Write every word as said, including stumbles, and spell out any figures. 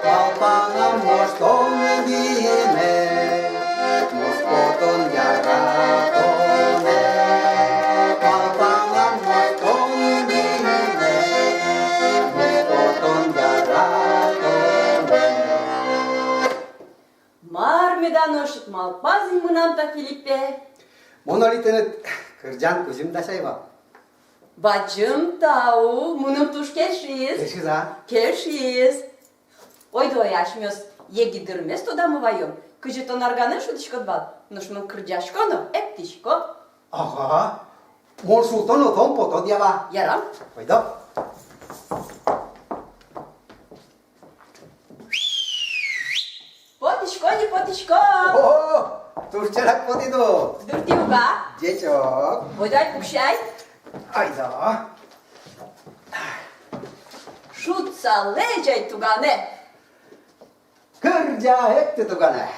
Малпанам нош тон гинэ, муспотон яратонэ. Малпанам нош тон гинэ, муспотон яратонэ. Мар меда нош ик малпаз ини мынам та Филиппе? Мон али тыныд кырӟан кузьым дасяй вал. Бадӟым тау, мыным туж кельшиз. Кельшиз-а? Кельшиз. Ойдо ай асьмеос егит дырмес тодамы ваём. Кызьы тон арганэн шудӥськод вал, нош мон кырӟасько но эктӥсько. Ага. Мон шудто но, тон потод, ява. Ярам. Ойдо. Потӥсько ни, потӥсько. О, туж чарак потӥд ук. Дыртӥ ук-а? Ӟеч ук. Ойдо ай, пуксьы ай. Ойдо. Шудса лэзь ай туганэ. Кырӟа, экты туганэ.